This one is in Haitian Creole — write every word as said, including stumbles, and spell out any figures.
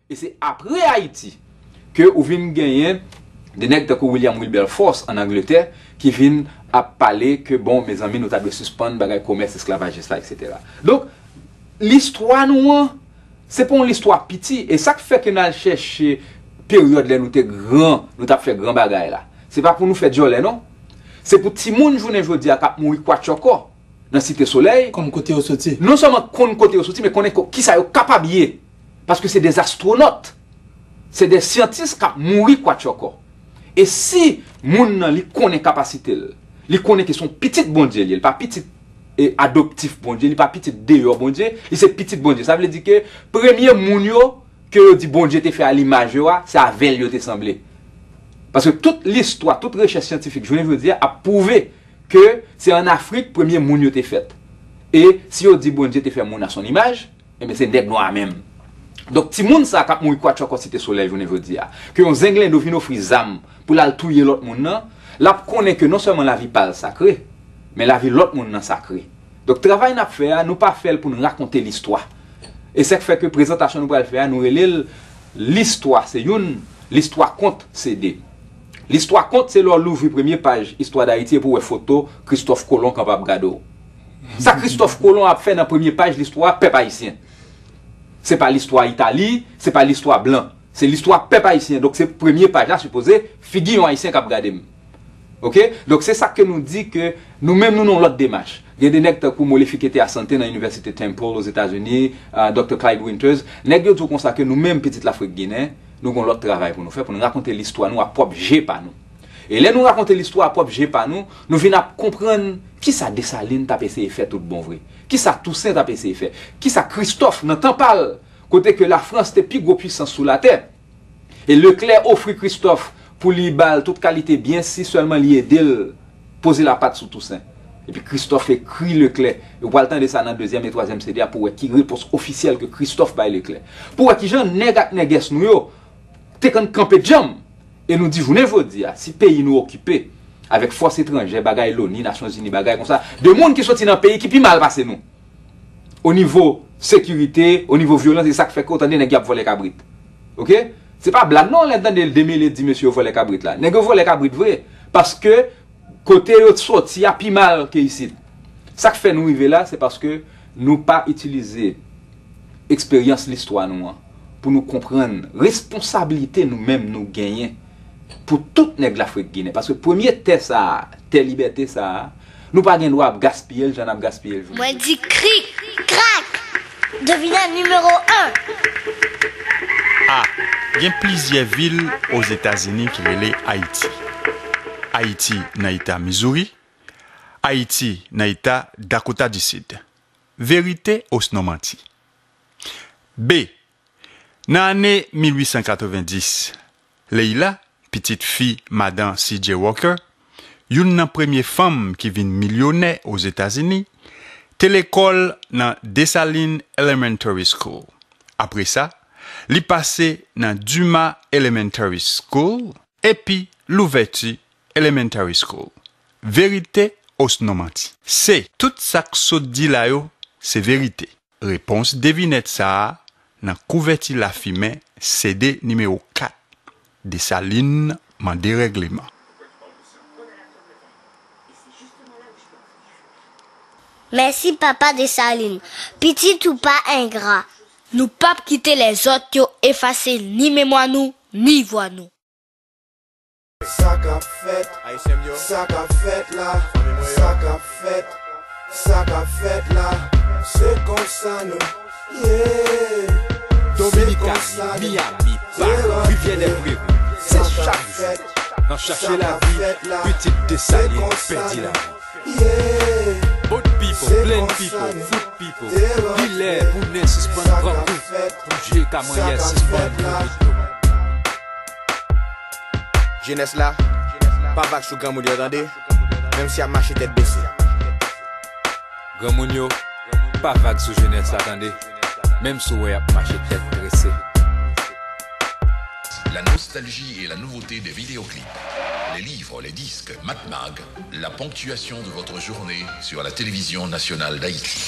E se apre Ayiti ke ou vin genyen de nèg tankou William Wilberforce ann Angletè ki vin ap pale ke, bon, mezanmi, nou ta dwe sispann bagay komès esklavajis la, etsetera. Donk, listwa nou an, se pa yon listwa piti. E sa k fè ke n al chèche peryòd lè nou te gran, nou t ap fè gran bagay la, se pa pou nou fè djòlè, non. Se pou timoun jounen jodi a k ap mouri kwatchòkò nan Site Solèy, konn kote yo soti, non sèlman konn kote yo soti, men konnen ko-, kisa yo kapab ye. Paske se de astwonòt, se de syantis k ap mouri kwatchòkò. E si moun nan, li konnen kapasite l, li konnen ke se yon pitit Bondye li ye, li pa pitit, e, adoptif Bondye, li pa pitit deyò Bondye, li se pitit Bondye. Sa vle di ke premye moun yo, ke yo di Bondye te fè a limaj yo a, se avè l yo te sanble. Paske tout listwa, tout rechèch syantifik jounen jodi a ap pwouve ke se ann Afrik premye moun yo te fèt. E si yo di Bondye te fè moun a son imaj, ebyen se nèg nwa a menm. Donk, timoun sa a k ap mouri kwatchòkò Site Solèy jounen jodi a, ke yon zenglendo vin ofri zam pou l al touye lòt moun nan, l ap konnen ke non sèlman lavi pa l sakre, men lavi lòt moun nan sakre. Donk, travay n ap fè a, nou pa fè l pou n rakonte listwa. E sa k fè ke prezantasyon nou pral fè a, nou rele l Listwa se youn, Listwa kont se de. Listwa kont se lè w louvri premye paj Istwa Dayiti epi w wè foto Kristòf Kolon kanpe ap gade w. Sa Kristòf Kolon ap fè nan premye paj listwa pèp ayisyen? Se pa listwa Itali, se pa listwa blan. Se listwa pèp ayisyen. Donk, se premye paj la sipoze figi yon Ayisyen k ap gade m. Oke? Donk, se sa ke nou di ke nou menm, nou nan yon lòt demach. Gen de nèg tankou Molefi Kete Asante nan Inivèsite Temple Ozetazini, a, Doktè Clyde Winters. Nèg yo di w konsa ke nou menm, pitit Lafrik Ginen, nou gen yon lòt travay pou nou fè, pou nou rakonte listwa nou a pwòp je pa nou. E lè nou rakonte listwa a pwòp je pa nou, nou vin ap konprann kisa Desalin t ap eseye fè tout bon vre. Kisa Tousen t ap eseye fè. Kisa Kristòf, nan tan pa l, kote ke Lafrans te pi gwo pwisans sou latè. E Leklè ofri Kristòf pou li ba l tout kalite byen si sèlman li ede l poze lapat sou Tousen. Epi Kristòf ekri Leklè. E w pral tande sa nan dezyèm e twazyèm C D a pou w wè ki repons ofisyèl ke Kristòf bay Leklè. Pou w wè kijan nèg ak nègès nou yo te konn kanpe djanm. E nou di jounen jodi a, si peyi nou okipe avèk fòs etranjè, bagay Loni, Nasyonzini, bagay konsa, de moun ki soti nan peyi ki pi mal pase nou. O nivo sekirite, o nivo vyolans, e sa k fè ke w tande nèg y ap vòlè kabrit. Oke? Se pa blag non, lè n tande l demele di mesye yo vòlè kabrit la. Nèg yo vòlè kabrit vre, paske kote yo soti a pi mal ke isit. Sa k fè nou rive la, se paske nou pa itilize eksperyans listwa nou an pou nou konprann responsablite nou menm nou genyen pou tout nèg Lafrik Ginen. Paske premye tè sa a, tè libète sa a, nou pa gen dwa ap gaspiye l jan n ap gaspiye l jodi. Mwen di krik, krak! Devine nimewo en. A. Gen plizyè vil Ozetazini ki rele Ayiti. Ayiti nan eta Mizouri, Ayiti nan eta Dakota di Sid. Verite osnon manti? B. Nan ane mil uit san katrevenndis, Leila, pitit fi Madan C J Walker, youn nan premye fanm ki vin milyonè Ozetazini, te lekòl nan Dessalines Elementary School. Apre sa, li pase nan Dumas Elementary School epi Louverture Elementary School. Verite osnon manti? C. Tout sa k sot di la yo, se verite. Repons devinèt sa a nan kouvèti lafimen C D nimewo kat, Desalin mande règleman. Mèsi, Papa Desalin. Pitit ou pa engra. Nou p ap kite lèzòt yo efase ni memwa nou, ni vwa nou. Sa k ap fèt, Ayisyen m yo, sa k ap fèt la, fanmi mwen yo, sa k ap fèt, sa k ap fèt la, se konsa nou ye. Dominikani, Miami, Pari, Rivyè dè Preri, se chak jou n ap chache lavi, pitit Desalin pèdi lavi. Boat people, plane people, foot people, li lè pou nen sispann pran kou, pou je ka manyè sispann mouri dlo. Jenès la, pa vag sou granmoun yo tande, menm si y ap mache tèt bese. Granmoun yo, pa vag sou jenès la tande, menm si w wè y ap mache tèt drese. La nostalgie et la nouveauté des vidéoclips. Les livres, les disques, Matmag, la ponctuation de votre journée sur la télévision nationale d'Haïti.